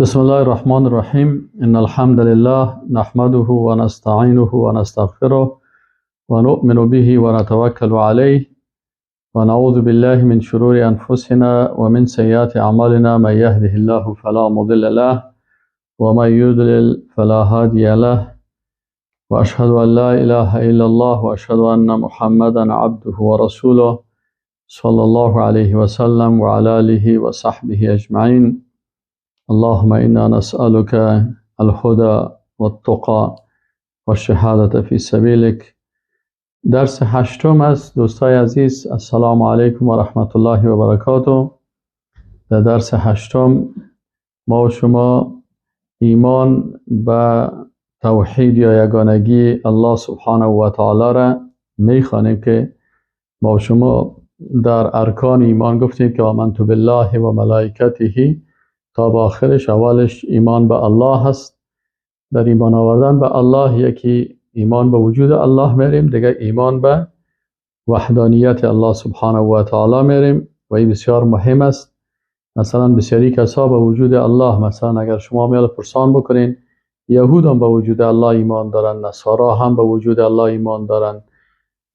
بسم الله الرحمن الرحیم. ان الحمد لله نحمده ونستعینه ونستغفره ونؤمن به ونتوکل علیه ونعوذ بالله من شرور انفسنا ومن سیئات اعمالنا. من یهده الله فلا مضل له ومن یضلل فلا هادی له واشهد ان لا اله الا الله واشهد ان محمدا عبده ورسوله صلی الله علیه وسلم وعلى آله وصحبه اجمعین. اللهم انا نسألك الهدى والتقى والشهادة في سبیلک. درس هشتم است دوستای عزیز. السلام علیکم و رحمت الله و برکاته. در درس هشتم ما و شما ایمان به توحید یا یگانگی الله سبحانه و تعالی را میخوانیم که ما و شما در ارکان ایمان گفتیم که آمنت بالله و ملائکته تا به آخرش. اولش ایمان به الله هست. در ایمان آوردن به الله یکی ایمان به وجود الله میریم، دیگه ایمان به وحدانیت الله سبحانه و تعالی میریم و این بسیار مهم است. مثلا بسیاری کسا به وجود الله، مثلا اگر شما میال پرسان بکنین، یهود هم به وجود الله ایمان دارن، نصارا هم به وجود الله ایمان دارن،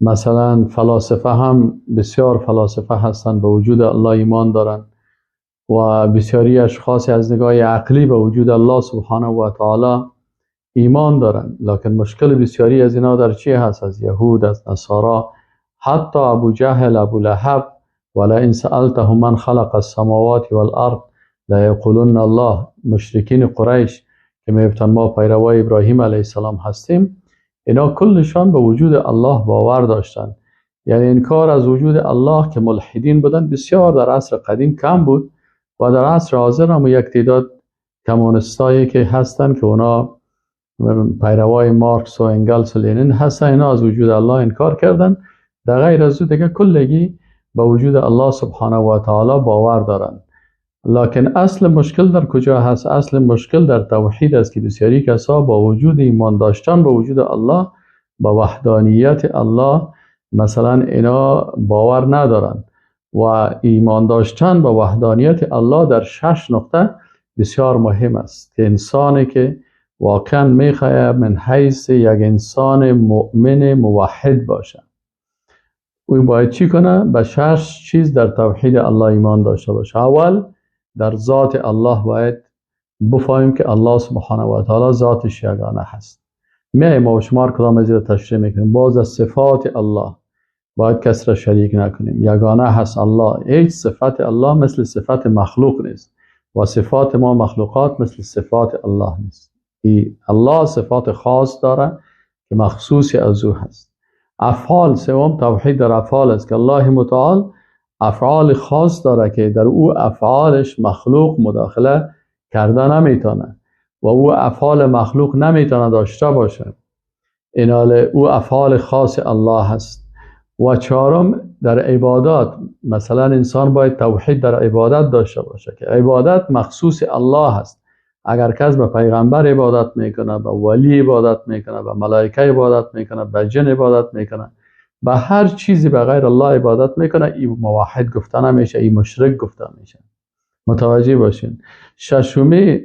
مثلا فلاسفه هم، بسیار فلاسفه هستن به وجود الله ایمان دارن و بسیاری اشخاص از نگاه عقلی به وجود الله سبحانه و تعالی ایمان دارن. لکن مشکل بسیاری از اینا در چی هست؟ از یهود، از نصارا، حتی ابو جهل، ابو لهب. ولئن سألتهم من خلق السماوات والارض لیقولن الله. مشرکین قریش که میگفتن ما پیروای ابراهیم علیه السلام هستیم، اینا کلشان به وجود الله باور داشتن. یعنی انکار از وجود الله که ملحدین بودن بسیار در عصر قدیم کم بود و در عصر حاضر هم یک تعداد کمونستایی که هستن که اونا پیروای مارکس و انگلس و لنین هستن، اینا از وجود الله انکار کردن. در غیر از او دیگه کلگی به وجود الله سبحانه و تعالی باور دارن. لکن اصل مشکل در کجا هست؟ اصل مشکل در توحید است که بسیاری کسا با وجود ایمان داشتن به وجود الله، با وحدانیت الله، مثلا اینا باور ندارن. و ایمان داشتن به وحدانیت الله در 6 نقطه بسیار مهم است که انسانی که واقعا میخواه من حیث یک انسان مؤمن موحد باشه، او باید چی کنه؟ به 6 چیز در توحید الله ایمان داشته باشه. اول در ذات الله باید بفهمیم که الله سبحانه و تعالی ذاتش یگانه هست. می ما و شما کدام از این تشریح میکنیم. باز از صفات الله باید کس را شریک نکنیم. یگانه هست الله، هیچ صفت الله مثل صفت مخلوق نیست و صفات ما مخلوقات مثل صفات الله نیست. ای الله صفات خاص داره که مخصوص از او هست. افعال، سوم توحید در افعال است که الله متعال افعال خاص داره که در او افعالش مخلوق مداخله کرده نمیتونه و او افعال مخلوق نمیتونه داشته باشه. اینال او افعال خاص الله هست. و چهارم در عبادات، مثلا انسان باید توحید در عبادت داشته باشه که عبادت مخصوص الله هست. اگر کس به پیغمبر عبادت میکنه، به ولی عبادت میکنه، به ملائکه عبادت میکنه، به جن عبادت میکنه، به هر چیزی به غیر الله عبادت میکنه، این موحد گفته نمیشه، این مشرک گفته میشه. متوجه باشین. ششمی،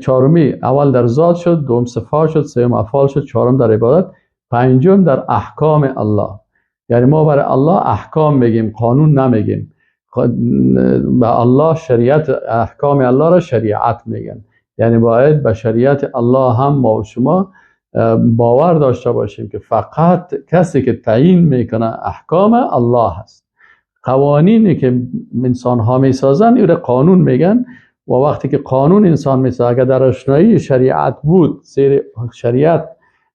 چهارمی اول در ذات شد، دوم صفات شد، سوم افعال شد، چهارم در عبادت، پنجم در احکام الله. یعنی ما برای الله احکام میگیم، قانون نمیگیم. به الله شریعت، احکام الله را شریعت میگن. یعنی باید به شریعت الله هم ما و شما باور داشته باشیم که فقط کسی که تعیین میکنه احکام الله هست. قوانینی که انسان ها میسازن این را قانون میگن و وقتی که قانون انسان میسازه، اگر در روشنایی شریعت بود، سیر شریعت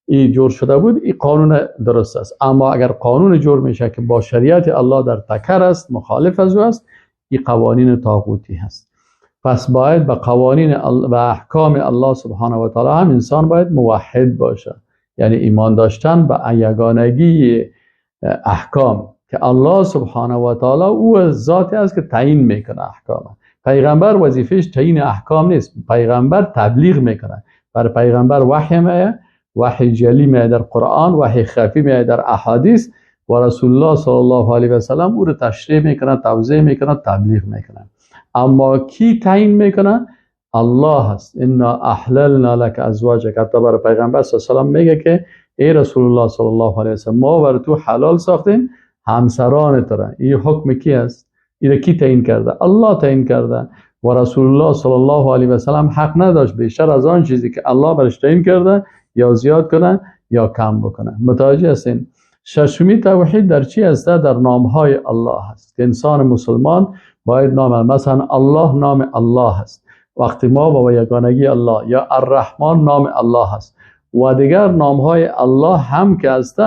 ای جور شده بود، این قانون درست است. اما اگر قانون جور میشه که با شریعت الله در تکر است، مخالف از او است، این قوانین طاغوتی هست. پس باید به قوانین و احکام الله سبحانه و تعالی هم انسان باید موحد باشه. یعنی ایمان داشتن به یگانگی احکام که الله سبحانه و تعالی او ذاتی است که تعیین میکنه احکام. پیغمبر وظیفهش تعیین احکام نیست، پیغمبر تبلیغ میکنه. بر پیغمبر وحی میه، وحی جلی میه در قرآن، وحی خفی میه در احادیث و رسول الله صلی الله علیه و سلم او رو تشریح میکنه، توضیح میکنه، تبلیغ میکنه. اما کی تعیین میکنه؟ الله است. انا احللنا لک ازواجک. حتی برای پیغمبر صلی الله علیه و سلم میگه که ای رسول الله صلی الله علیه و سلم، ما بر تو حلال ساختیم همسران تو را. این حکم کی است؟ این کی تعیین کرده؟ الله تعیین کرده. و رسول الله صلی الله علیه و سلم حق نداشت بیشتر از آن چیزی که الله برش تعیین کرده یا زیاد کنه یا کم بکنه. متوجه هستین؟ ششمی توحید در چی است؟ در نامهای الله است که انسان مسلمان باید نام، مثلا الله نام الله است. وقتی ما با یگانگی الله یا الرحمن نام الله است و دیگر نامهای الله هم که هست،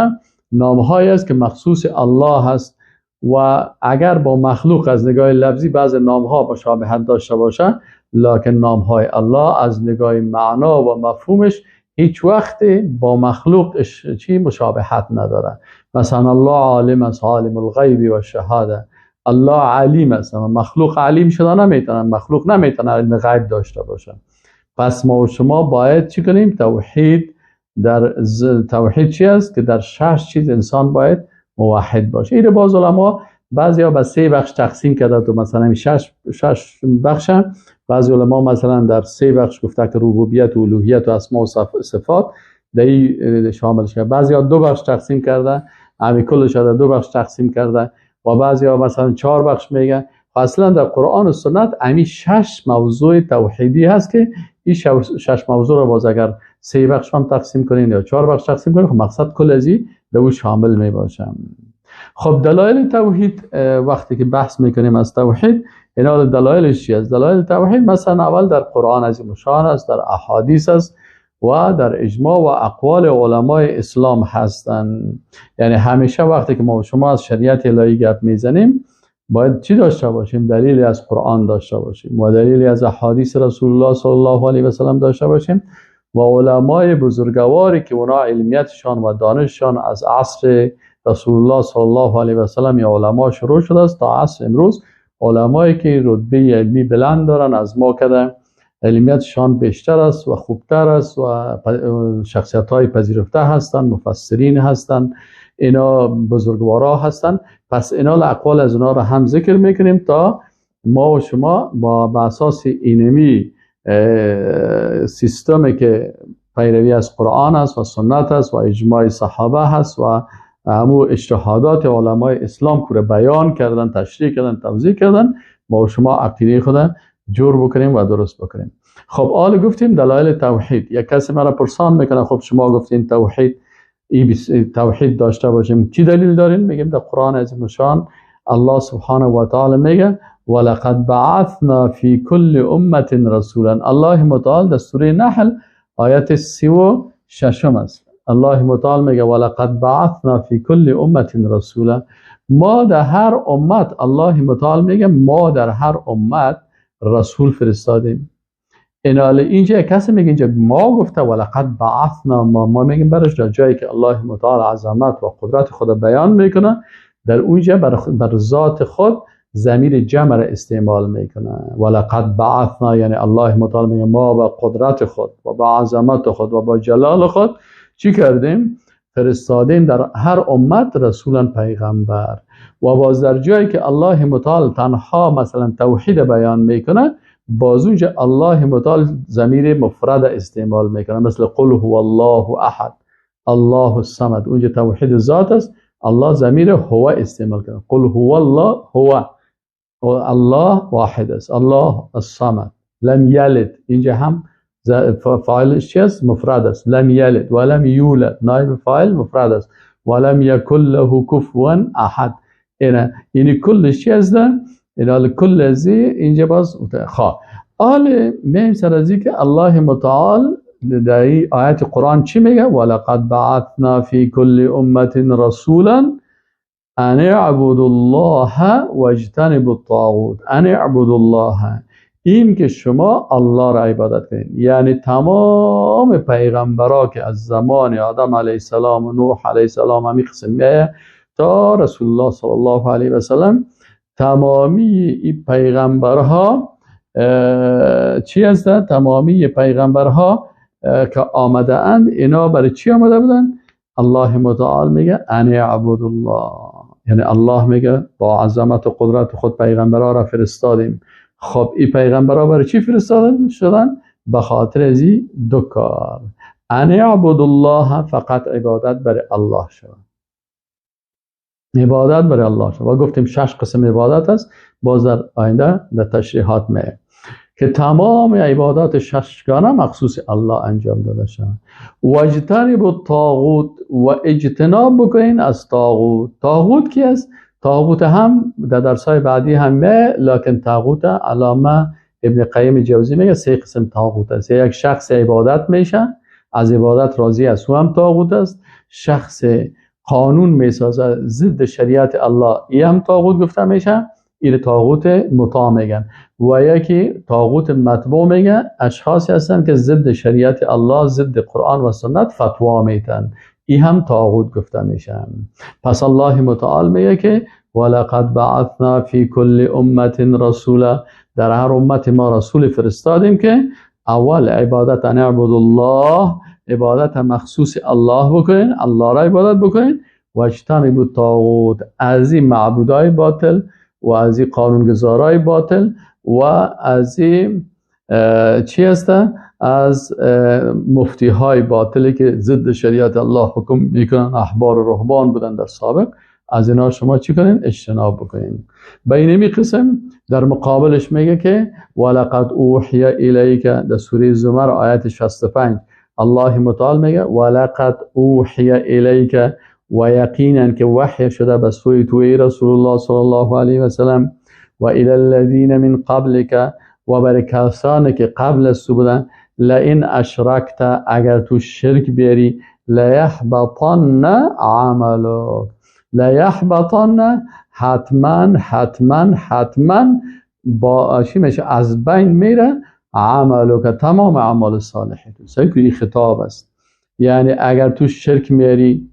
نامهایی است که مخصوص الله است. و اگر با مخلوق از نگاه لفظی بعض نامها مشابهت داشته باشه، لکن نامهای الله از نگاه معنا و مفهومش هیچ وقت با مخلوق چی مشابهت نداره. مثلا الله عالم است، عالم الغیب و شهاده. الله علیم است، اما مخلوق علیم شده نمیتونه، مخلوق نمیتونه علم غیب داشته باشه. پس ما و شما باید چی کنیم؟ توحید. در توحید چی است؟ که در شش چیز انسان باید موحد باشه. این باز علما بعضیا به سه بخش تقسیم کرده، تو مثلا شش بخش. بعضی علما مثلا در سه بخش گفته که ربوبیت و الوهیت و اسماء و صفات در این شامل شده. بعضیا دو بخش تقسیم کرده، همین کلش در دو بخش تقسیم کرده، و بعضیا مثلا چهار بخش میگن. اصلا در قرآن و سنت همین شش موضوع توحیدی هست که این شش موضوع رو باز اگر سه بخش هم تقسیم کنین یا چهار بخش تقسیم کنین، خب مقصد کل از این در او شامل می باشه. خب دلایل توحید وقتی که بحث میکنیم از توحید، اینا دلایلش چی است؟ دلایل توحید مثلا اول در قرآن عظیم الشان است، در احادیث است و در اجماع و اقوال علمای اسلام هستند. یعنی همیشه وقتی که ما شما از شریعت الهی گپ میزنیم باید چی داشته باشیم؟ دلیلی از قرآن داشته باشیم و دلیلی از احادیث رسول الله صلی الله علیه و سلم داشته باشیم و علمای بزرگواری که اونا علمیتشان و دانششان از عصر رسول الله صلی الله علیه و سلم یا علما شروع شده است تا عصر امروز، علمایی که رتبه علمی بلند دارن از ما که علمیتشان بیشتر است و خوبتر است و شخصیت های پذیرفته هستند، مفسرین هستند، اینا بزرگوارا هستند. پس اینا اقوال از اونا را هم ذکر میکنیم تا ما و شما با اساس اینمی سیستمی که پیروی از قرآن است و سنت است و اجماع صحابه هست و همو اجتهادات علمای اسلام که بیان کردن، تشریح کردن، توضیح کردن، ما و شما عقیده خود جور بکنیم و درست بکنیم. خب آل گفتیم دلایل توحید. یک کسی مرا پرسان میکنه خب شما گفتین توحید، توحید داشته باشیم، چی دلیل داریم؟ میگیم در قرآن عظیم الشان الله سبحانه و تعالی میگه ولقد بعثنا فی کل امه رسولا. الله متعال در سوره نحل آیت 36 است. الله متعال میگه ولقد بعثنا فی کل امه رسولا. ما در هر امت، الله متعال میگه ما در هر امت رسول فرستادیم. ایناله اینجا کسی میگه اینجا ما گفته ولقد بعثنا، ما میگیم برش در جایی که الله متعال عظمت و قدرت خود بیان میکنه در اونجا بر ذات خود ضمیر جمع را استعمال میکنه. ولقد بعثنا یعنی الله متعال میگه ما با قدرت خود و با عظمت خود و با جلال خود چی کردیم؟ فرستادیم در هر امت رسولا پیغمبر. و باز در جایی که الله متعال تنها مثلا توحید بیان میکنه باز اونجا الله متعال ضمیر مفرد استعمال میکنه، مثل قل هو الله احد الله الصمد. اونجا توحید ذات است، الله ضمیر هو استعمال کنه، قل هو الله هو الله واحد است، الله الصمد لم یلد. اینجا هم فاعلش چی است؟ مفرد است، لم یلد ولم یولد، نایب فاعل مفرد است، ولم یکن له کفوا احد. یعنی کلش چی است؟ اینا کل ازی اینجا باز خواه آل میم سر ازی که الله متعال در آیت قرآن چی میگه؟ ولقد بعثنا فی کل امة رسولا ان اعبدوا الله واجتنبوا الطاغوت. ان اعبدوا الله، این که شما الله را عبادت کنید. یعنی تمام پیغمبرا که از زمان آدم علیه السلام و نوح علیه السلام همی قسم میایه تا رسول الله صلی الله علیه و سلم، تمامی این پیغمبرها چی هستند؟ تمامی پیغمبرها که آمده اند اینا برای چی آمده بودن؟ الله متعال میگه ان اعبد الله، یعنی الله میگه با عظمت و قدرت خود پیغمبرها را فرستادیم خب این پیغمبرها برای چی فرستاده شدن؟ به خاطر از این دو کار، ان اعبد الله، فقط عبادت برای الله شود، عبادت برای الله شود. و گفتیم 6 قسم عبادت است، باز در آینده در تشریحات میه که تمام عبادات 6 گانه مخصوص الله انجام داده شود. و اجتنب الطاغوت، و اجتناب بکنین از طاغوت. طاغوت کی است؟ طاغوت هم در درسای بعدی هم میه، لکن طاغوت علامه ابن قیم جوزی میگه 3 قسم طاغوت است. یک شخص عبادت میشه، از عبادت راضی است، او هم طاغوت است. شخص قانون میسازه ضد شریعت الله، ای هم طاغوت گفته میشه، این طاغوت مطاع میگن. و یکی طاغوت متبوع میگن، اشخاصی هستن که ضد شریعت الله، ضد قرآن و سنت فتوا میتن، ای هم طاغوت گفته میشن. پس الله متعال میگه که ولقد بعثنا فی کل امت رسولا، در هر امت ما رسول فرستادیم که اول عبادت ان اعبد الله، عبادت مخصوص الله بکنین، الله را عبادت بکنین، و اجتنبوا الطاغوت، از این معبودای باطل و از این قانونگذارای باطل و از این چی هسته؟ از مفتی های باطلی که ضد شریعت الله حکم میکنن، احبار و رهبان بودن در سابق، از اینا شما چی کنین؟ اجتناب بکنین. به اینمی قسم در مقابلش میگه که ولقد اوحی الیک، در سوره زمر آیت 65 الله متعال میگه ولقد اوحی الیک، و یقینا که وحی شده به سوی تو ای رسول الله صلی الله علیه و سلم، و الی الذین من قبلک، و بر کسانی که قبل از تو بودن، لئن اشرکت، اگر تو شرک بیاری، لیحبطن عملک، لیحبطن حتما حتما حتما با چی میشه؟ از بین میره عملک، تمام اعمال صالح تو. صحیح که این خطاب است، یعنی اگر تو شرک میاری،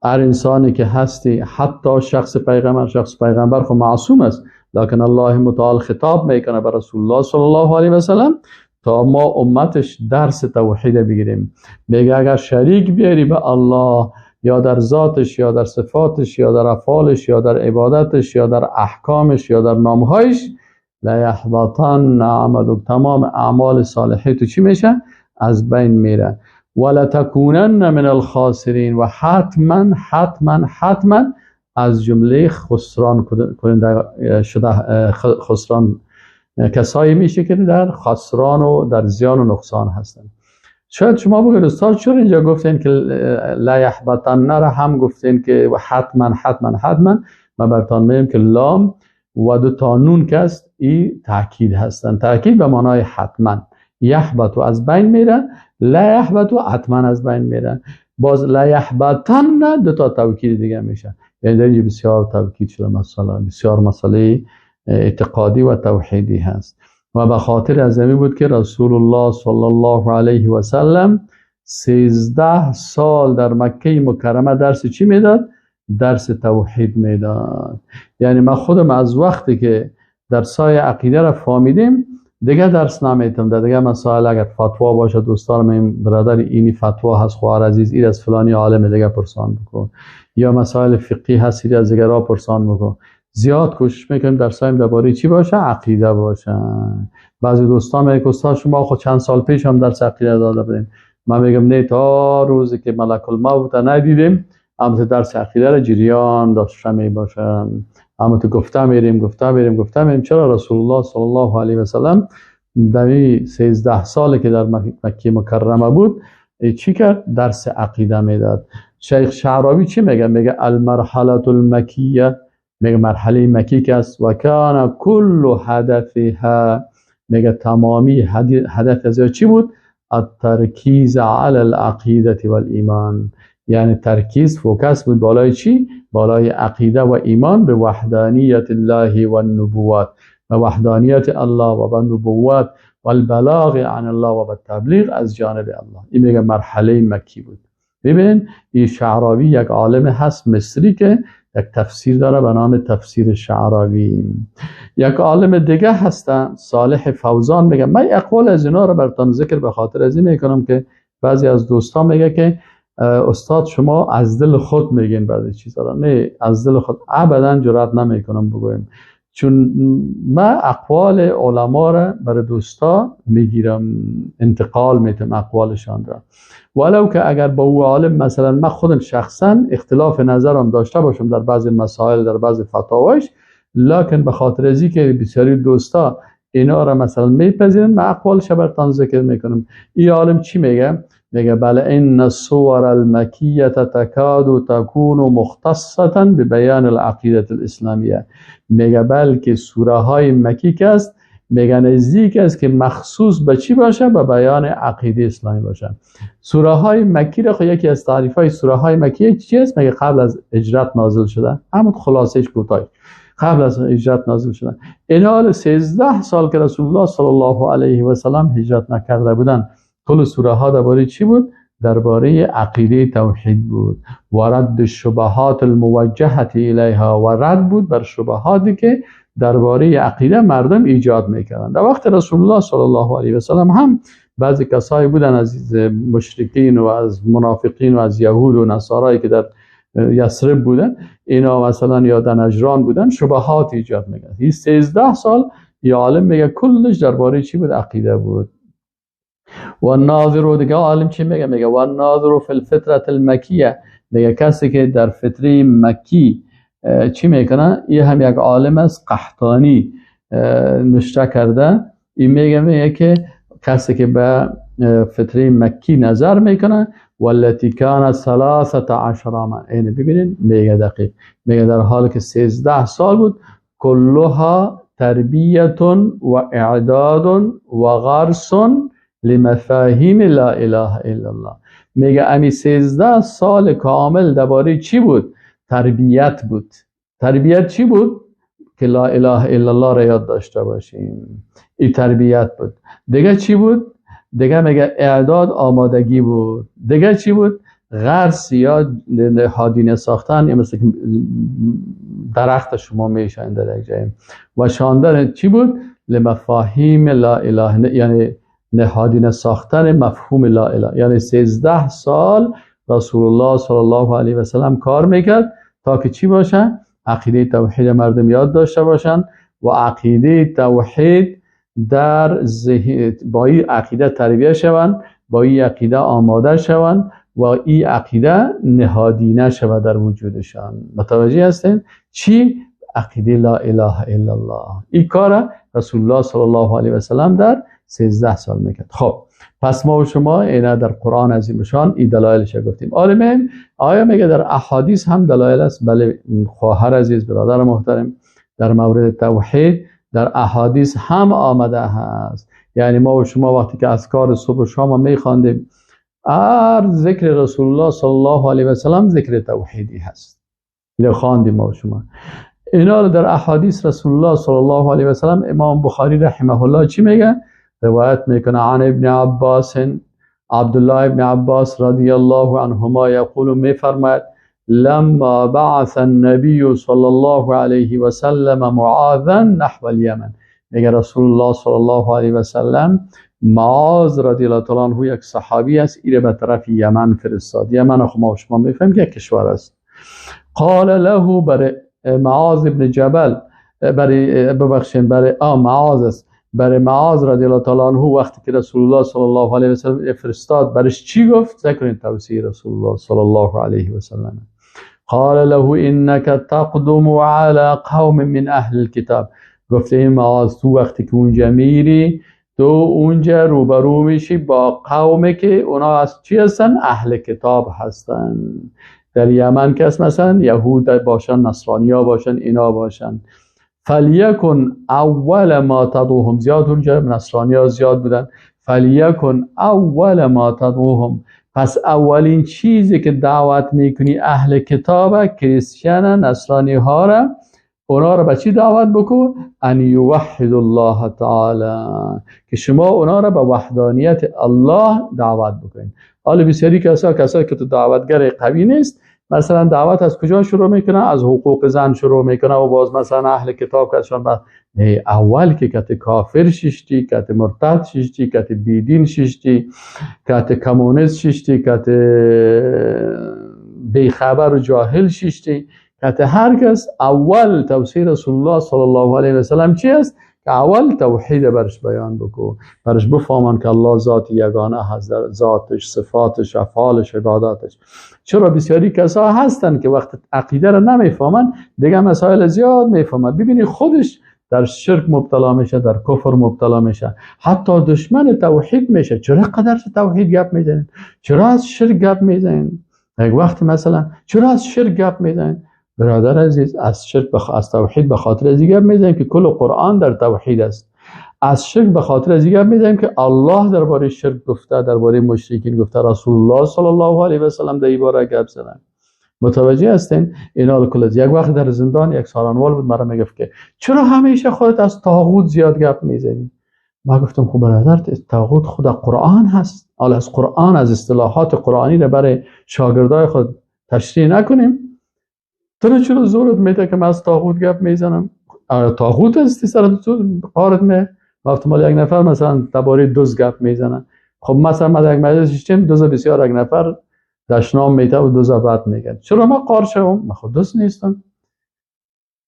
هر انسانی که هستی، حتی شخص پیغمبر، شخص پیغمبر خب معصوم است، لکن الله متعال خطاب میکنه بر رسول الله صلی الله علیه و سلم تا ما امتش درس توحید بگیریم. میگه اگر شریک بیاری به الله، یا در ذاتش، یا در صفاتش، یا در افعالش، یا در عبادتش، یا در احکامش، یا در نامهایش، لیحبطن عملک، تمام اعمال صالحه تو چی میشه؟ از بین میره. ولتکونن من الخاسرین، و حتما حتما حتما از جمله خسران شده، خسران کسایی میشه که در خسران و در زیان و نقصان هستن. شاید شما بگید استاد چرا اینجا گفتین که لا یحبطن را هم گفتین که حتما حتما حتما؟ من براتون میگم که لام و دو تا نون که است ای تاکید هستن، تاکید به معنای حتما. یحبط و از بین میره، لا یحبط و حتما از بین میره، باز لا یحبطن دو تا توکید دیگه میشه. یعنی در اینجا بسیار توکید شده، مسئله بسیار مسئله اعتقادی و توحیدی هست. و به خاطر از همین بود که رسول الله صلی الله علیه و سلم 13 سال در مکه مکرمه درس چی میداد؟ درس توحید میداد. یعنی من خودم از وقتی که درسای عقیده را فهمیدیم دیگه درس نمیتم، در دیگه مسائل اگر فتوا باشه دوستان من، برادر اینی فتوا هست، خواهر عزیز این از فلانی عالم دیگه پرسان بکن، یا مسائل فقهی هست این از دیگرا پرسان بکن. زیاد کوشش میکنیم درسایم درباره چی باشه؟ عقیده باشه. بعضی دوستان میگن استاد شما خود چند سال پیش هم درس عقیده داده بودیم. من میگم نه، تا روزی که ملک الموت ندیدیم هم درس عقیده را جریان داشته می باشه، اما تو گفته میریم گفته میریم گفته میریم. چرا رسول الله صلی الله علیه و سلم در 13 سالی که در مکه مکرمه بود چی کرد؟ درس عقیده میداد. شیخ شعراوی چی میگه؟ میگه المرحله المکیه، میگه مرحله مکی که است، و کان کل هدفها، میگه تمامی هدف از چی بود؟ الترکیز علی العقیده والایمان، یعنی ترکیز focus بود بالای چی؟ بالای عقیده و ایمان به وحدانیت الله و النبوات، به وحدانیت الله و به نبوت و البلاغ عن الله و به تبلیغ از جانب الله. این میگه مرحله مکی بود. ببین این شعراوی یک عالم هست مصری که یک تفسیر داره به نام تفسیر شعراوی. یک عالم دیگه هستن صالح فوزان، میگه من اقوال از اینا رو براتون ذکر به خاطر از این میکنم که بعضی از دوستان میگه که استاد شما از دل خود میگین بعضی چیزا را. نه، از دل خود ابدا جرئت نمیکنم بگویم، چون ما اقوال علما را برای دوستا میگیرم، انتقال میتم اقوالشان را، ولو که اگر با او عالم مثلا من خودم شخصا اختلاف نظرم داشته باشم در بعض مسائل، در بعض فتاوایش، لکن به خاطر ازی که بسیاری دوستا اینا را مثلا میپذیرن، من اقوالش براتان ذکر میکنم. این عالم چی میگه؟ میگه بله ان الصور المکیه تکاد تکون مختصه ببیان العقیده الاسلامیه. میگه بلکه سوره های مکی که است، میگه نزدیک است که مخصوص به چی باشه؟ به بیان عقیده اسلامی باشه. سوره های مکی را یکی از تعریف های سوره های مکی چی است؟ میگه قبل از هجرت نازل شده، همون خلاصهش کوتاه، قبل از هجرت نازل شده. اینا 13 سال که رسول الله صلی الله علیه و سلم هجرت نکرده بودن، کل سوره ها درباره چی بود؟ درباره عقیده توحید بود و رد شبهات الموجهه الیها، و رد بود بر شبهاتی که درباره عقیده مردم ایجاد میکردن. در وقت رسول الله صلی الله علیه و سلم هم بعضی کسایی بودن از مشرکین و از منافقین و از یهود و نصارایی که در یثرب بودن، اینا مثلا یا در نجران بودن، شبهات ایجاد میکردن. این 13 سال یا عالم میگه کلش درباره چی بود؟ عقیده بود. و الناظر، دیگه عالم چی میگه؟ میگه و الناظر فی الفترة المکیه، میگه کسی که در فتره مکی چی میکنه؟ این هم یک عالم است قحطانی نشته کرده. این میگه که کسی که به فتره مکی نظر میکنه، والتی کان 13 عاما، اینو ببینین میگه دقیق، میگه در حال که 13 سال بود، کلها تربیت و اعداد و غرس لمفاهیم لا اله الا الله. میگه امی 13 سال کامل درباره چی بود؟ تربیت بود. تربیت چی بود؟ که لا اله الا الله را یاد داشته باشیم، این تربیت بود. دیگه چی بود؟ دیگه میگه اعداد، آمادگی بود. دیگه چی بود؟ غرس یا نهادینه ساختن، یا مثل درخت شما میشن در یک جای. و شاندن چی بود؟ لمفاهیم لا اله، یعنی نهادینه ساختن مفهوم لا اله. یعنی 13 سال رسول الله صلی الله علیه و سلم کار میکرد تا که چی باشه؟ عقیده توحید مردم یاد داشته باشن و عقیده توحید در ذهن، با این عقیده تربیه شوند، با این عقیده آماده شوند و این عقیده نهادینه شود در وجودشان. متوجه هستین؟ چی؟ عقیده لا اله الا الله. این کار رسول الله صلی الله علیه و سلم در 13 سال میکرد. خب پس ما و شما اینا در قرآن عظیم شان این دلایلش گفتیم. عالمین آیا میگه در احادیث هم دلایل است؟ بله خواهر عزیز، برادر محترم، در مورد توحید در احادیث هم آمده هست. یعنی ما و شما وقتی که اذکار صبح و شام میخواندیم، هر ذکر رسول الله صلی الله علیه و سلم ذکر توحیدی هست، اینو خواندیم ما و شما. اینا رو در احادیث رسول الله صلی الله علیه و سلم امام بخاری رحمه الله چی میگه؟ روایت میکنه عن ابن عباس، عبدالله ابن عباس رضی الله عنهما یقول، میفرماید لما بعث النبی صلی الله علیه و سلم معاذا نحو الیمن. میگه رسول الله صلی الله علیه و سلم معاذ رضی الله تعالی عنه یک صحابی است، ایره به طرف یمن فرستاد. یمن خب ما شما میفهمیم که یک کشور است. قال له، برای معاذ ابن جبل، برای ببخشید برای معاذ است، برای معاذ رضی الله تعالی عنه وقتی که رسول الله صلی الله علیه و سلم فرستاد برش چی گفت؟ ذکر توصیه رسول الله صلی الله علیه و سلم. قال له انك تقدم على قوم من اهل الكتاب. گفته این معاذ تو وقتی که اونجا میری، تو اونجا روبرو میشی با قومی که اونا از چی هستن؟ اهل کتاب هستن. در یمن کس مثلا یهود باشن، نصرانیا باشن، اینا باشن. فلیکن اول ما تدعوهم، زیاد اونجا نصرانیا زیاد بودن. فلیکن اول ما تدعوهم، پس اولین چیزی که دعوت میکنی اهل کتاب، کریستیان، نصرانی ها را، اونا را به چی دعوت بکن؟ ان یوحد الله تعالی، که شما اونا را به وحدانیت الله دعوت بکنید. حالا بسیاری کسایی که تو دعوتگر قوی نیست، مثلا دعوت از کجا شروع میکنه؟ از حقوق زن شروع میکنه و باز مثلا اهل کتاب کسان بعد. نه، اول که کت کافر ششتی، کت مرتد ششتی، کت بیدین ششتی، کت کمونیست ششتی، کت بیخبر و جاهل ششتی، که هر کس اول توصیه رسول الله صلی الله علیه و سلم چی است؟ که اول توحید برش بیان بکو، برش بفهمان که الله ذات یگانه هست، در ذاتش، صفاتش، افعالش، عباداتش. چرا بسیاری کسا هستن که وقت عقیده را نمیفهمن دیگه مسائل زیاد میفهمن. ببینی خودش در شرک مبتلا میشه، در کفر مبتلا میشه، حتی دشمن توحید میشه. چرا قدر توحید گپ میزنین؟ چرا از شرک گپ میزنین؟ یک وقت مثلا چرا از شرک گپ میزنین؟ برادر عزیز، از شرک از توحید به خاطر از گپ میزنیم که کل قرآن در توحید است. از شرک به خاطر از گپ میزنیم که الله درباره شرک گفته، درباره مشرکین گفته، رسول الله صلی الله علیه و سلم در این باره گپ زدن. متوجه هستین؟ اینا کل یک وقت در زندان یک سالانوال بود، مرا میگفت که چرا همیشه خودت از طاغوت زیاد گپ میزنی؟ ما گفتم خب برادر، طاغوت خود قرآن هست. حالا از قرآن، از اصطلاحات قرآنی را برای شاگردای خود تشریح نکنیم؟ تو چرا زورت میده که من از طاغوت گپ میزنم؟ طاغوت هستی سرت قارت می. وقتی مال یک نفر مثلا درباره دوز گپ میزنه، خب مثلا ما در یک مجلس شیشتیم، دوز بسیار یک نفر دشنام میده و دوز بد میگه. چرا ما قار شوم؟ من خود دوز نیستم.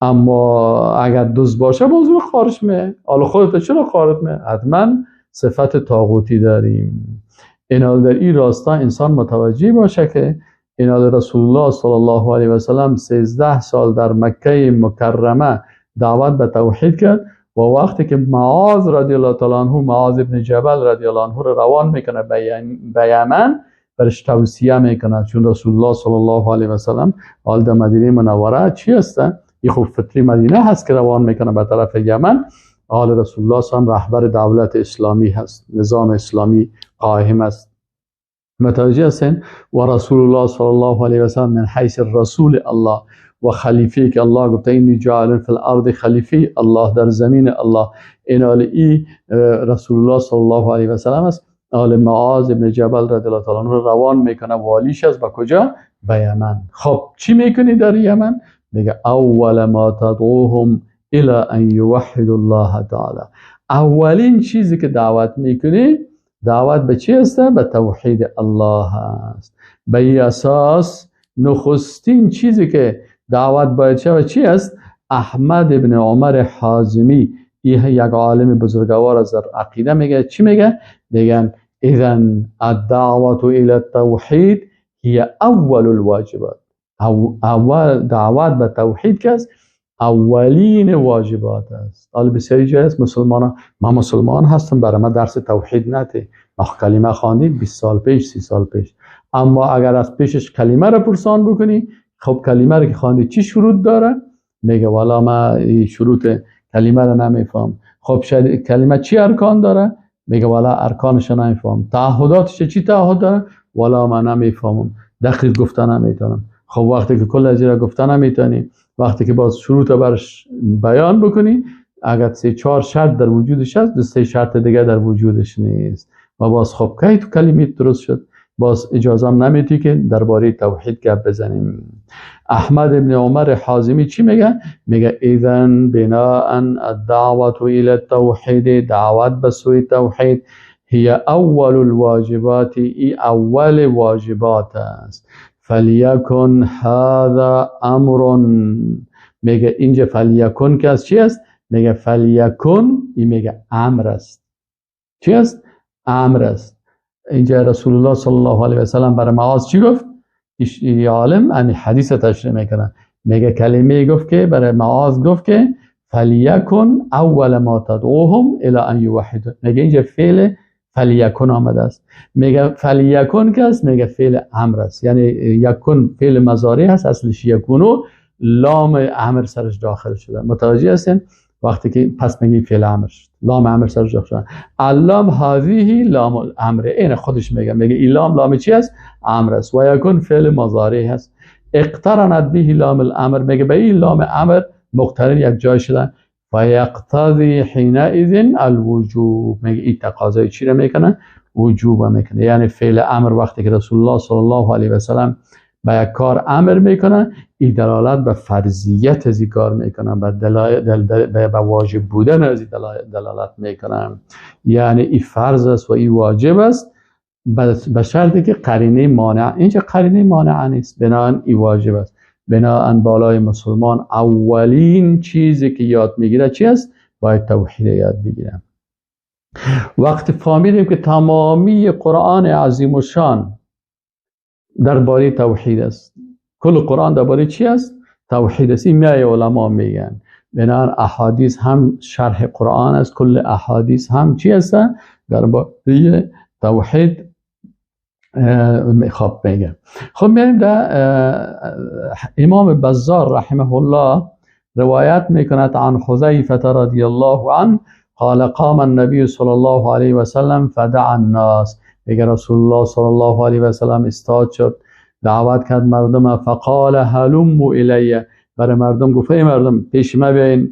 اما اگر دوز باشه باز رو قارش می. حالا خودت چرا قارت می؟ حتما صفت طاغوتی داریم. اینا در این راستا انسان متوجه باشه که اینا رسول الله صلی الله علیه و سلم 13 سال در مکه مکرمه دعوت به توحید کرد و وقتی که معاذ رضی الله تعالی عنه، معاذ ابن جبل رضی الله عنه رو روان میکنه به یمن، برش توصیه میکنه، چون رسول الله صلی الله علیه و سلم حال در مدینه منوره چی هست؟ این خوب فطری مدینه هست که روان میکنه به طرف یمن. حال رسول الله صلی الله علیه و رهبر دولت اسلامی هست، نظام اسلامی قائم است. متوجه هستین؟ و رسول الله صلی الله علیه و سلم من حیث رسول الله و خلیفه که الله گفته اینی جاعل فی الارض خلیفه الله، در زمین الله، این ای رسول الله صلی الله علیه و سلم است. آل معاذ ابن جبل رضی الله تعالی عنه روان میکنه، والیش است به کجا؟ به یمن. خب چی میکنی در یمن؟ میگه اول ما تدعوهم الى ان یوحدوا الله تعالی. اولین چیزی که دعوت میکنی دعوت به چی است؟ به توحید الله است. به این اساس نخستین چیزی که دعوت باید شود چی است؟ احمد ابن عمر حازمی، این یک عالم بزرگوار از عقیده، میگه چی میگه؟ میگن اذن الدعوة الى التوحید هي اول الواجبات. اول دعوت به توحید که است اولین واجبات است. حالا بسیاری جای است مسلمان، ما مسلمان هستم، برای ما درس توحید نده، ما کلمه خواندیم 20 سال پیش، 30 سال پیش. اما اگر از پیشش کلمه را پرسان بکنی، خب کلمه را که خواندی چی شروط داره؟ میگه والا ما شروط کلمه را نمیفهم. خب کلمه چی ارکان داره؟ میگه والا ارکانش نمیفهم. تعهداتش چی تعهد داره؟ والا ما نمیفهمم، دقیق گفته نمیتونم. خب وقتی که کل از را گفته نمیتونی، وقتی که باز شروط برش بیان بکنی، اگر 3-4 شرط در وجودش هست، 2-3 شرط دیگه در وجودش نیست و باز خب کی تو کلمه درست شد؟ باز اجازه هم نمیدی که درباره توحید گپ بزنیم. احمد ابن عمر حازمی چی میگه؟ میگه اذن بناء الدعوة الى التوحید، دعوت به سوی توحید هي اول الواجبات، ای اول واجبات است. فلیکن هذا امر، میگه اینجا فلیکن که از چی است؟ میگه فلیکن، این میگه امر است. چی است؟ امر است. اینجا رسول الله صلی الله علیه و سلم برای معاذ چی گفت؟ این عالم امی حدیث تشریح میکنه، میگه کلمه گفت که برای معاذ گفت که فلیکن اول ما تدعوهم الى ان یوحدوا. میگه اینجا فعل فلیکن آمده است. میگه فلیکن که است؟ میگه فعل امر است، یعنی یکن فعل مضارع هست، اصلش یکونو لام امر سرش داخل شده. متوجه هستین؟ وقتی که پس میگی فعل امر شد، لام امر سرش داخل شده. اللام هذه لام الامر، این خودش میگه، میگه این لام لام چی است؟ امر است. و یکن فعل مضارع هست. اقترنت به لام الامر، میگه به این لام امر مقترن یک جای شدن. و یقتضی حینئذ الوجوب، میگه این تقاضای چی رو میکنه؟ وجوب میکنه. یعنی فعل امر وقتی که رسول الله صلی الله علیه و سلم به یک کار امر میکنه، این دلالت به فرضیت از این کار میکنه، به واجب بودن از این دلالت میکنه. یعنی این فرض است و این واجب است به شرطی که قرینه مانع، اینجا قرینه مانع نیست، بنابراین این واجب است. بناءً بالای مسلمان اولین چیزی که یاد میگیره چی است؟ باید توحید یاد بگیره. وقتی فهمیدیم که تمامی قرآن عظیم و شان درباره توحید است، کل قرآن درباره چی است؟ توحید است. این میای علما میگن. بنابراین احادیث هم شرح قرآن است، کل احادیث هم چی است؟ درباره توحید خب میگه. خب میایم در امام بزار رحمه الله روایت میکند عن حذیفه رضی الله عنه قال قام النبی صلی الله علیه و سلم فدعا الناس. میگه رسول الله صلی الله علیه و سلم استاد شد، دعوت کرد مردم. فقال هلموا الی، برای مردم گفت ای مردم پیش ما بیاین.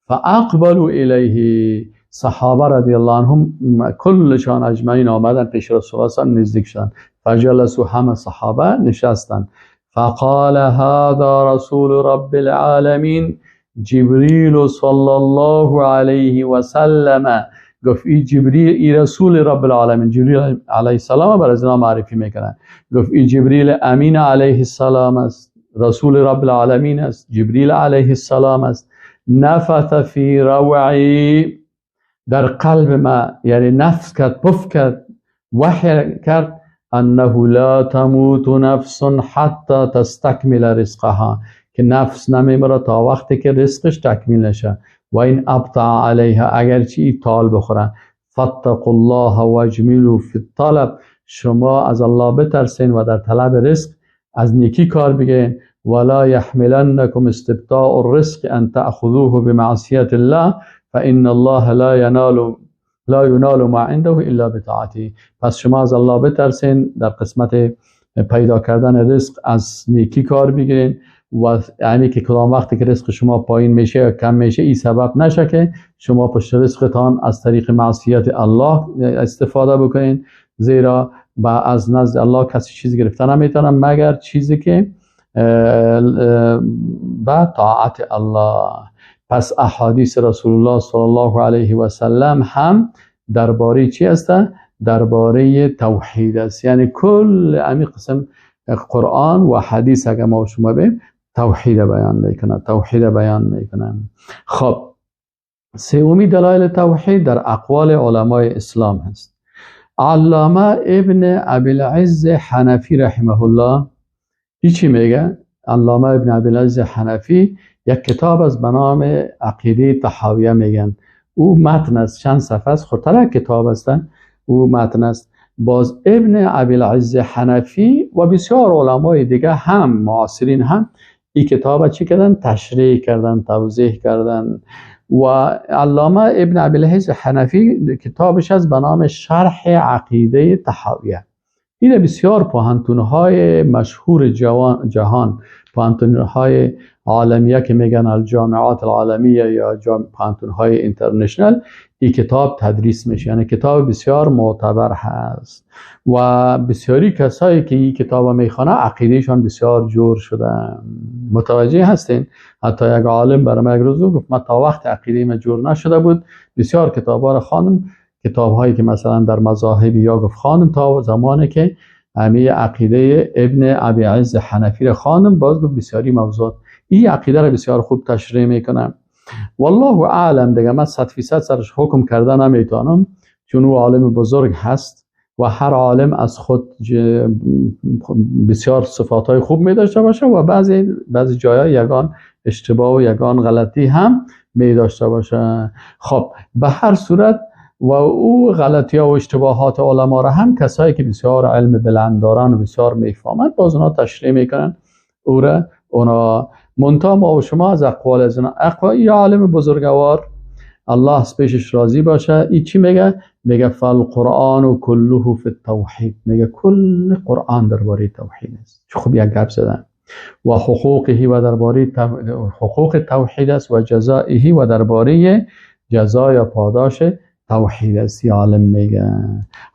فاقبلوا الیه، صحابه رضی الله عنهم کلشان اجمعین آمدن پیش رسول الله صلی الله علیه و نزدیک شدن. فجلسوا، همه صحابه نشستن. فقال هذا رسول رب العالمین جبریل صلی الله علیه و سلم. گفت ای جبریل، ای رسول رب العالمین، جبریل علیه السلام بر از معرفی میکنن. گفت ای جبریل امین علیه السلام است، رسول رب العالمین است، جبریل علیه السلام است. نفث فی روعی، در قلب ما یعنی نفس کرد، پف کرد، وحی کرد انه لا تموت نفس حتی تستکمل رزقها، که نفس نمیمره تا وقتی که رزقش تکمیل نشه. و این ابطع علیها، اگرچه ای تال بخوره. فاتقوا الله واجملوا فی الطلب، شما از الله بترسین و در طلب رزق از نیکی کار بگیرین. ولا يحملنكم استبطاء الرزق ان تأخذوه بمعصیت الله فإن الله لا ينال ما عنده الا بطاعته. پس شما از الله بترسین، در قسمت پیدا کردن رزق از نیکی کار بگیرین و یعنی که کدام وقتی که رزق شما پایین میشه یا کم میشه این سبب نشه که شما پشت رزقتان از طریق معصیت الله استفاده بکنین، زیرا با از نزد الله کسی چیزی گرفته نمیتونه مگر چیزی که با طاعت الله. پس احادیث رسول الله صلی الله علیه و سلم هم درباره چی است؟ درباره توحید است. یعنی کل امی قسم قرآن و حدیث اگه ما شما بیم توحید بیان میکنه، توحید بیان میکنه. خب سومی دلایل توحید در اقوال علمای اسلام هست. علامه ابن ابی العز حنفی رحمه الله چی میگه؟ علامه ابن ابی العز حنفی یک کتاب از به نام عقیده طحاویه میگن. او متن است، چند صفحه است، خودتر کتاب هستن، او متن است. باز ابن ابی العز حنفی و بسیار علمای دیگه هم معاصرین هم این کتاب چی کردن؟ تشریح کردن، توضیح کردن. و علامه ابن ابی العز حنفی کتابش از به نام شرح عقیده طحاویه. این بسیار پوهنتون‌های مشهور جهان، پوهنتون‌های عالمیه که میگن الجامعات العالمیه یا پوهنتون‌های اینترنشنال، این کتاب تدریس میشه. یعنی کتاب بسیار معتبر هست و بسیاری کسایی که این کتاب میخوانه عقیدهشان بسیار جور شده. متوجه هستین؟ حتی یک عالم برای من یک روز گفت من تا وقت عقیده من جور نشده بود بسیار کتابا رو خواندم، کتاب هایی که مثلا در مذاهب یا گفت خواندم تا زمانی که امی عقیده ابن ابی عز حنفی رو خواندم، باز گفت بسیاری موضوعات این عقیده رو بسیار خوب تشریح میکنم. والله اعلم دیگه من 100% سرش حکم کرده نمیتونم، چون او عالم بزرگ هست و هر عالم از خود بسیار صفاتهای خوب می داشته باشه و بعضی جایا یگان اشتباه و یگان غلطی هم می داشته باشه. خب به هر صورت و او غلطی ها و اشتباهات علما را هم کسایی که بسیار علم بلند دارن و بسیار میفهمند باز اونا تشریح میکنن او را. اونا منتها ما و شما از اقوال از اونا، اقوال یا عالم بزرگوار الله از پیشش راضی باشه، ای چی میگه؟ میگه فالقرآن کله فی التوحید، میگه کل قرآن درباره توحید است. چه خوب یک گپ زدن. و حقوقه و درباره حقوق توحید است و جزائه و درباره جزا یا پاداش توحید است. عالم میگه.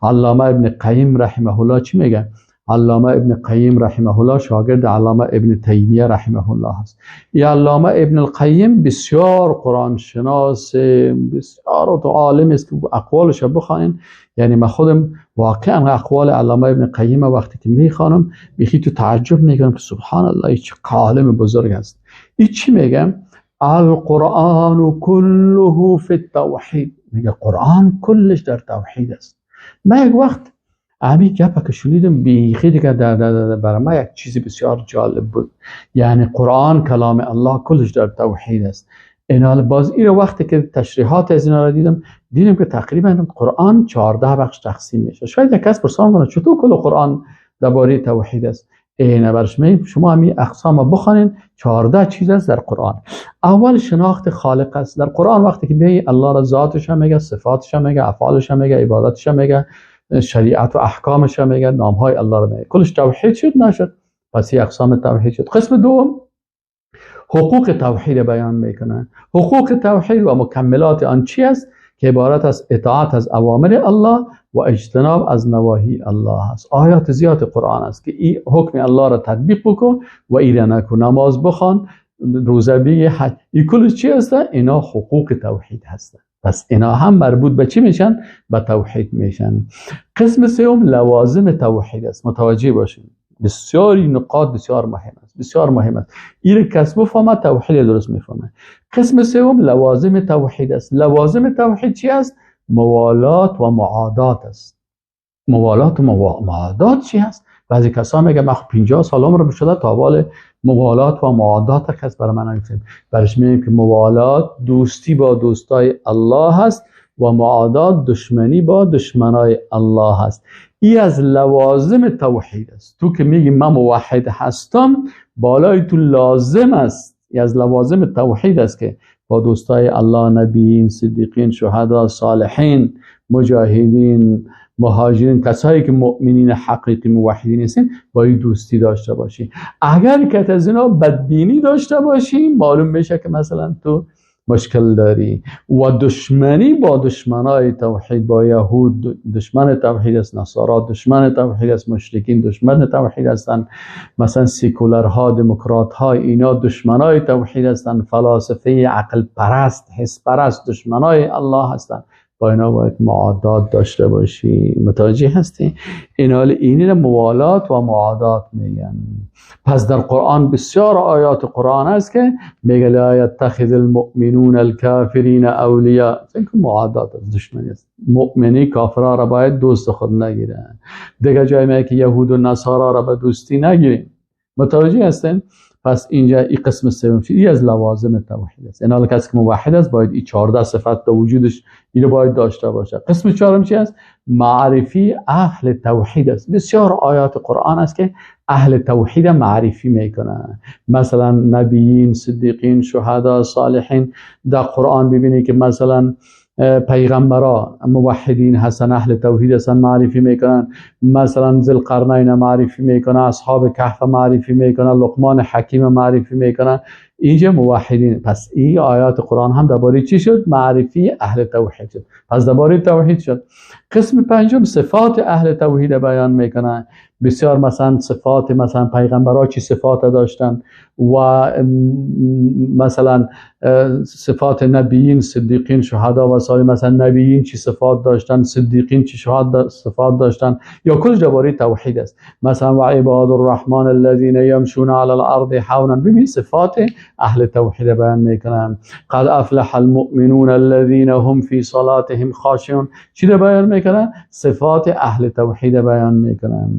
علامه ابن قیم رحمه الله چی میگه؟ علامه ابن قیم رحمه الله شاگرد علامه ابن تیمیه رحمه الله است. ای علامه ابن القیم بسیار قرآن شناس، بسیار عالم است که اقوالش بخوانین. یعنی من خودم واقعا اقوال علامه ابن قیم وقتی که میخوانم بیخی تو تعجب میکنم که سبحان الله این چه عالم بزرگ است. این چی میگم؟ القرآن كله فی التوحید. میگه قرآن کلش در توحید است. من یک وقت همین گپا که شنیدم بیخی دیگه برای من یک چیزی بسیار جالب بود. یعنی قرآن کلام الله کلش در توحید است. اینا باز این وقتی که تشریحات از اینا را دیدم که تقریبا قرآن 14 بخش تقسیم میشه. شاید یک کس پرسان کنه چطور کل قرآن درباره توحید است؟ اینا برش می شما همین اقسام بخوانین، 14 چیز است در قرآن. اول شناخت خالق است. در قرآن وقتی که می الله را ذاتش هم میگه، صفاتش هم میگه، افعالش هم میگه، عبادتش هم میگه، شریعت و احکامش هم میگه، نامهای الله رو میگه. کلش توحید شد نشد؟ پس این اقسام توحید شد. قسم دوم حقوق توحید بیان میکنه. حقوق توحید و مکملات آن چی است؟ که عبارت از اطاعت از اوامر الله و اجتناب از نواهی الله است. آیات زیاد قرآن است که این حکم الله را تطبیق بکن و ایره نکن، نماز بخوان، روزه بگیر، حج، این کلش چی هست؟ اینا حقوق توحید هستند. پس اینا هم مربوط به چی میشن؟ به توحید میشن. قسم سوم لوازم توحید است. متوجه باشین بسیاری نقاط بسیار مهم است، بسیار مهم است. این کس بفهمه توحید درست میفهمه. قسم سوم لوازم توحید است. لوازم توحید چی است؟ موالات و معادات است. موالات و معادات چی است؟ بعضی کسا میگه من 50 سال عمر شده تا حال موالات و معادات کس برای من نگفتیم. برش میگیم که موالات دوستی با دوستای الله است و معادات دشمنی با دشمنای الله است. ای از لوازم توحید است. تو که میگی من موحد هستم، بالای تو لازم است. ای از لوازم توحید است که با دوستای الله، نبیین، صدیقین، شهدا، صالحین، مجاهدین، مهاجرین، کسایی که مؤمنین حقیقی موحدین هستین باید دوستی داشته باشی. اگر که از اینا بدبینی داشته باشی معلوم میشه که مثلا تو مشکل داری. و دشمنی با دشمنای توحید، با یهود دشمن توحید است، نصارا دشمن توحید است، مشرکین دشمن توحید هستند، مثلا سیکولرها، دموکرات ها، اینا دشمنای توحید هستند، فلاسفه عقل پرست، حس پرست دشمنای الله هستند. با اینا باید معادات داشته باشی. متوجه هستی؟ اینا اینی موالات و معادات میگن. پس در قرآن بسیار آیات قرآن است که میگه لا یتخذ المؤمنون الکافرین اولیاء. این که معادات است، دشمنی است. مؤمنی کافرها را باید دوست خود نگیرن. دیگه جای میگه که یهود و نصارا را به دوستی نگیرین. متوجه هستین؟ پس اینجا این قسم سوم شد. این از لوازم توحید است. اینا کسی که موحد است باید این 14 صفت در وجودش اینو باید داشته باشه. قسم چهارم چی است؟ معرفی اهل توحید است. بسیار آیات قرآن است که اهل توحید معرفی میکنن. مثلا نبیین، صدیقین، شهدا، صالحین. در قرآن ببینید که مثلا پیغمبرا موحدین هستن، اهل توحید هستن، معرفی میکنن. مثلا ذوالقرنین معرفی میکنن، اصحاب کهف معرفی میکنن، لقمان حکیم معرفی میکنن. اینجا موحدین. پس این آیات قرآن هم درباره چی شد؟ معرفی اهل توحید شد. پس درباره توحید شد. قسم پنجم صفات اهل توحید بیان میکنن. بسیار مثلا صفات، مثلا پیغمبرها چی صفات داشتن و مثلا صفات نبیین، صدیقین، شهدا و صالحین. مثلا نبیین چی صفات داشتن، صدیقین چی صفات داشتن، یا کل درباره توحید است. مثلا و عباد الرحمن الذين يمشون على الارض حونا. ببین صفات اهل توحید بیان میکنن. قد افلح المؤمنون الذين هم في صلاتهم خاشعون. چی بیان میکنن؟ صفات اهل توحید بیان میکنن.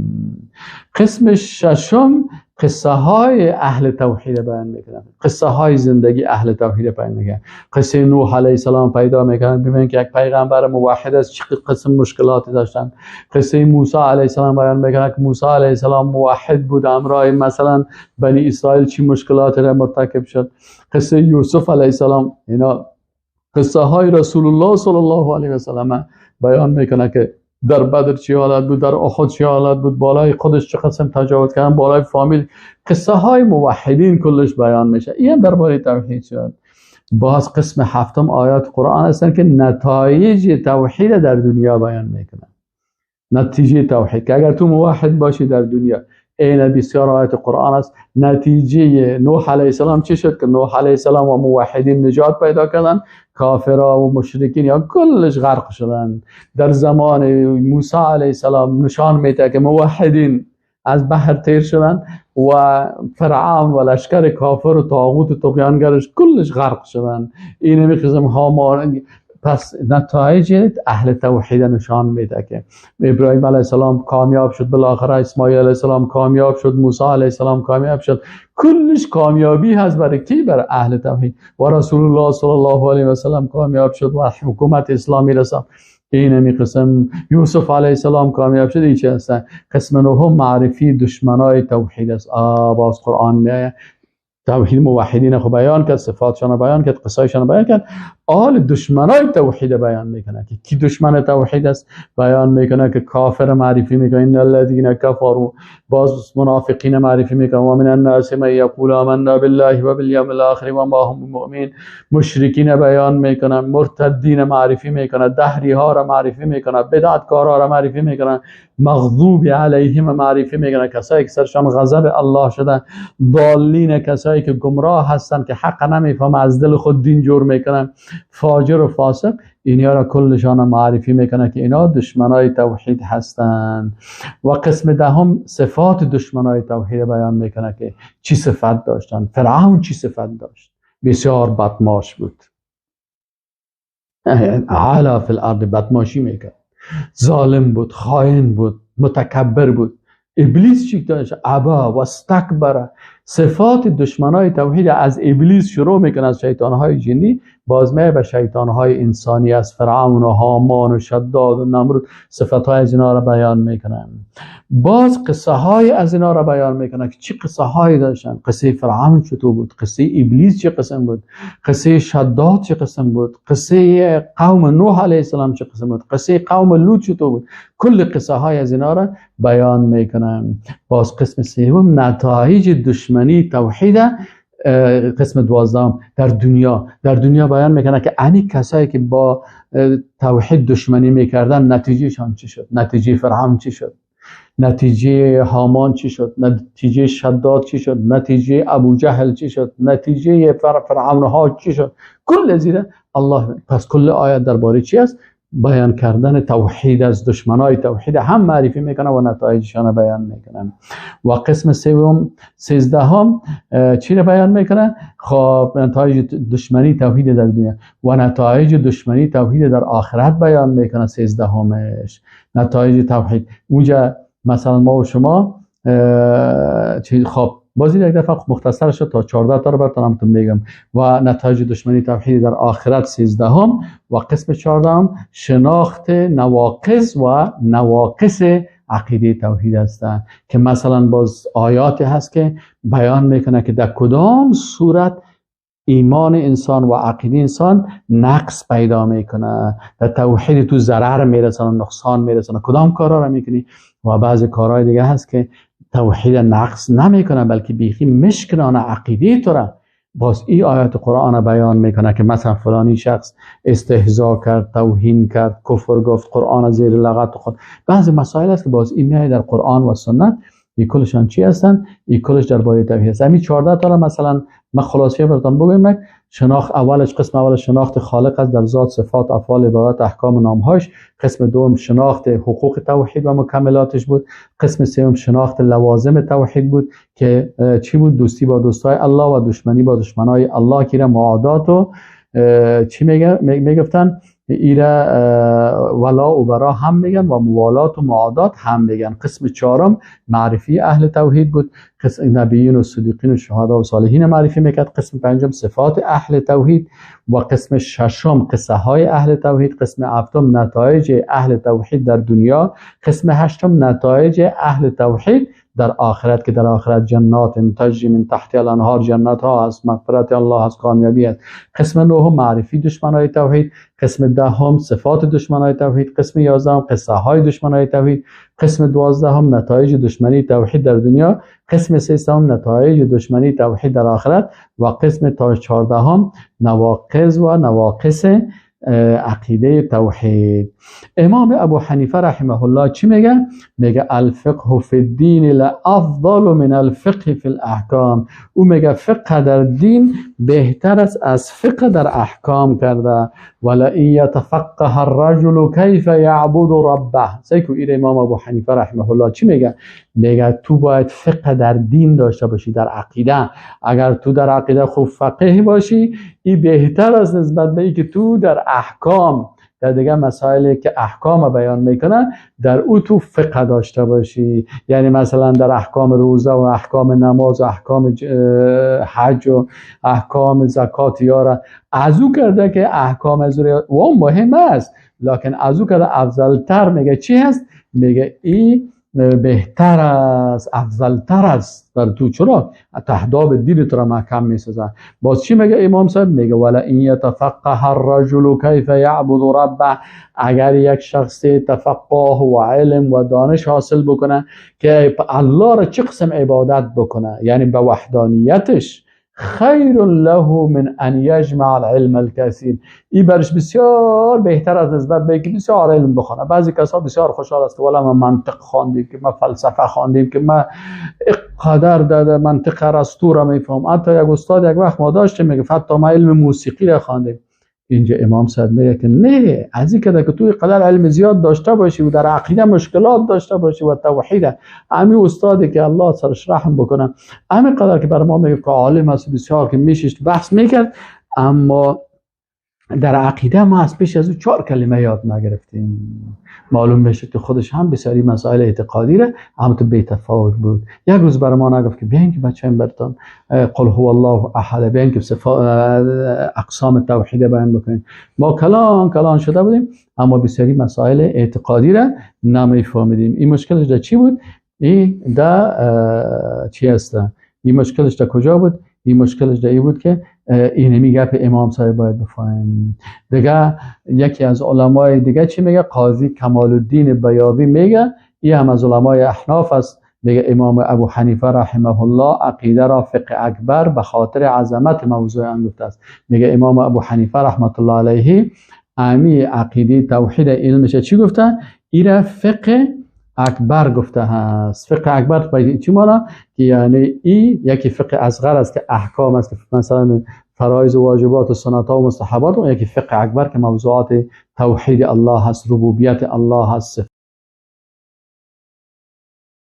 قسم ششم قصه های اهل توحید بیان میکنن. قصه های زندگی اهل توحید بیان میکنن. قصه نوح علیه السلام پیدا میکنن، ببینید که یک پیغمبر موحد است چه قسم مشکلاتی داشتن. قصه موسی علیه السلام بیان میکنن که موسی علیه السلام موحد بود، همراه مثلا بنی اسرائیل چی مشکلاتی را مرتکب شد. قصه یوسف علیه السلام. اینا قصه های رسول الله صلی الله علیه و سلم بیان میکنه که در بدر چی حالت بود، در احد چی حالت بود، بالای خودش چه قسم تجاوز کردن، بالای فامیل. قصه های موحدین کلش بیان میشه. این درباره توحید شد. باز قسم هفتم آیات قرآن هستن که نتایج توحید در دنیا بیان میکنن. نتیجه توحید که اگر تو موحد باشی در دنیا، این بسیار آیات قرآن است. نتیجه نوح علیه السلام چی شد؟ که نوح علیه السلام و موحدین نجات پیدا کردن، کافرها و مشرکین یا کلش غرق شدن. در زمان موسی علیه السلام نشان میده که موحدین از بحر تیر شدن و فرعون و لشکر کافر و طاغوت و طغیانگرش کلش غرق شدن. این قسم هامان. پس نتایج اهل توحید نشان میده که ابراهیم علیه السلام کامیاب شد، بالاخره اسماعیل علیه السلام کامیاب شد، موسی علیه السلام کامیاب شد. کلش کامیابی هست برای کی؟ برای اهل توحید. و رسول الله صلی الله علیه و سلم کامیاب شد و حکومت اسلامی رسید. این قسم یوسف علیه السلام کامیاب شد. این چه هستن؟ قسم نهم معرفی دشمنای توحید است. باز قرآن میآید توحید موحدین خو بیان کرد، صفاتشان بیان کرد، قصایشان بیان کرد، آل دشمنای توحید بیان میکنه که کی دشمن توحید است، بیان میکنه که کافر معرفی میکنه، ان الذين كفروا، باز منافقین معرفی میکنه، و من الناس من یقول آمنا بالله و بالیوم الاخر و ما هم بمؤمنین، مشرکین بیان میکنه، مرتدین معرفی میکنه، دهری ها را معرفی میکنه، بدعتکارا را معرفی میکنه، مغضوب علیهم معرفی میکنه، کسایی که سرشان غضب الله شده، ضالین کسایی که گمراه هستن که حق نمیفهمه، از دل خود دین جور میکنن، فاجر و فاسق، اینها را کلشان معرفی میکنه که اینا دشمنای توحید هستند. و قسم دهم صفات دشمنای توحید بیان میکنه که چی صفت داشتن. فرعون چی صفت داشت؟ بسیار بدماش بود، علا فی الارض، بدماشی میکرد، ظالم بود، خائن بود، متکبر بود. ابلیس چی داشت؟ ابا و استکبر. صفات دشمنای توحید از ابلیس شروع میکنه، از شیطانهای جنی، باز میه به شیطانهای انسانی، از فرعون و هامان و شداد و نمرود، صفتهای از اینا را بیان میکنه. باز قصه های از اینا را بیان میکنه که چی قصه هایی داشتن. قصه فرعون چطور بود، قصه ابلیس چه قسم بود، قصه شداد چه قسم بود، قصه قوم نوح علیه السلام چه قسم بود، قصه قوم لوط چطور بود، کل قصه های از اینا را بیان میکنه. باز قسم سوم نتایج دشمنی توحید، قسم 12 در دنیا، در دنیا بیان میکنه که انی کسایی که با توحید دشمنی میکردن نتیجهشان چی شد، نتیجه فرعون چی شد، نتیجه هامان چی شد، نتیجه شداد چی شد، نتیجه ابو جهل چی شد، نتیجه فرعون ها چی شد، کل زیره الله. پس کل آیت درباره چی است؟ بیان کردن توحید از دشمنای توحید هم معرفی میکنه و نتایجشان بیان میکنه. و قسم سوم 13 چی رو بیان میکنه؟ خب نتایج دشمنی توحید در دنیا و نتایج دشمنی توحید در آخرت بیان میکنه. 13 نتایج توحید اونجا مثلا ما و شما خب بازی یک دفعه مختصر شد تا 14 تا رو براتون میگم. و نتایج دشمنی توحید در آخرت 13 و قسم 14 شناخت نواقص و نواقص عقیده توحید هستند که مثلا باز آیاتی هست که بیان میکنه که در کدام صورت ایمان انسان و عقیده انسان نقص پیدا میکنه، در توحید تو ضرر میرسانه، نقصان میرسانه، کدام کارا رو میکنی. و بعضی کارهای دیگه هست که توحید نقص نمیکنه بلکه بیخی مشکنانه عقیده تو را. باز این آیات قرآن بیان میکنه که مثلا فلانی شخص استهزا کرد، توهین کرد، کفر گفت، قرآن زیر لغت خود. بعضی مسائل است که باز این میاد در قرآن و سنت. این کلشان چی هستن؟ این کلش درباره توحید است. همین 14 تا مثلا من خلاصه براتون بگم. شناخت اولش، قسم اول شناخت خالق است در ذات، صفات، افعال، عبارات، احکام و نامهاش. قسم دوم شناخت حقوق توحید و مکملاتش بود. قسم سوم شناخت لوازم توحید بود که چی بود؟ دوستی با دوستای الله و دشمنی با دشمنای الله که معادات و چی میگفتن؟ ایره ولا و برا هم میگن و موالات و معادات هم میگن. قسم چهارم معرفی اهل توحید بود، قسم نبیین و صدیقین و شهدا و صالحین معرفی میکرد. قسم پنجم صفات اهل توحید و قسم ششم قصه های اهل توحید. قسم هفتم نتایج اهل توحید در دنیا. قسم هشتم نتایج اهل توحید در آخرت که در آخرت جنات تجری من تحت الانهار، جنت ها هست، مغفرت الله هست، کامیابی هست. قسم نهم معرفی دشمنای توحید. قسم دهم صفات دشمنای توحید. قسم 11 قصه های دشمنای توحید. قسم 12 نتایج دشمنی توحید در دنیا. قسم 13 نتایج دشمنی توحید در آخرت و قسم تا 14 نواقض و نواقص عقیده توحید. امام ابو حنیفه رحمه الله چی میگه؟ میگه الفقه فی الدین لافضل من الفقه فی الاحکام. او میگه فقه در دین بهتر است از فقه در احکام کرده. ولئن یتفقه الرجل کیف یعبد ربه. سیکو ایر امام ابو حنیفه رحمه الله چی میگه؟ میگه تو باید فقه در دین داشته باشی، در عقیده. اگر تو در عقیده خوب فقیه باشی، این بهتر از نسبت به ای که تو در احکام، در دیگه مسائلی که احکام بیان میکنه در او تو فقه داشته باشی. یعنی مثلا در احکام روزه و احکام نماز و احکام حج و احکام زکات یاره از او کرده که احکام از او مهم است، لکن از او کرده افضلتر. میگه چی هست؟ میگه ای بهتر است، افضلتر است بر تو. چرا؟ تهداب دین تو را محکم میسازه. باز چی میگه امام صاحب؟ میگه ولئن یتفقه الرجل کیف یعبد ربه. اگر یک شخص تفقه و علم و دانش حاصل بکنه که الله را چه قسم عبادت بکنه، یعنی به وحدانیتش، خیر له من ان یجمع العلم الكثیر. این برش بسیار بهتر از نسبت به اینکه بسیار علم بخونه. بعضی کسا بسیار خوشحال است ولی ما منطق خواندیم، که ما فلسفه خواندیم، که ما قدر در منطق ارسطو را میفهم. حتی یک استاد یک وقت ما داشتیم میگه حتی ما علم موسیقی را خواندیم. اینجا امام صاحب میگه که نه، از این که تو قدر علم زیاد داشته باشی و در عقیده مشکلات داشته باشی و توحید، امی استادی که الله سرش رحم بکنه، امی قدر که بر ما میگه که عالم است بسیار که میشیشت بحث میکرد، اما در عقیده ما از پیش از او 4 کلمه یاد نگرفتیم. معلوم میشه که خودش هم بسیاری مسائل اعتقادی را هم تو بی تفاوت بود. یک روز بر ما نگفت که بیاین که بچه‌م برتان قل هو الله احد، بیاین که اقسام توحید بیان بکنیم. ما کلان کلان شده بودیم اما بسیاری مسائل اعتقادی را نمیفهمیدیم. این مشکلش در چی بود؟ این در چی است؟ این مشکلش در کجا بود؟ این مشکلش در این بود که اینمی گپ امام صاحب باید بفهمیم. دیگه یکی از علمای دیگه چی میگه؟ قاضی کمال الدین بیاضی میگه، این هم از علمای احناف است، میگه امام ابو حنیفه رحمه الله عقیده را فقه اکبر به خاطر عظمت موضوع آن گفته است. میگه امام ابو حنیفه رحمت الله علیه امی عقیده توحید علمش چی گفته؟ ایره فقه اکبر گفته هست. فقه اکبر به چی معنی؟ که یعنی ای یکی فقه اصغر است که احکام است که مثلا فرایض و واجبات و سنت ها و مستحبات، و یکی فقه اکبر که موضوعات توحید الله هست، ربوبیت الله هست.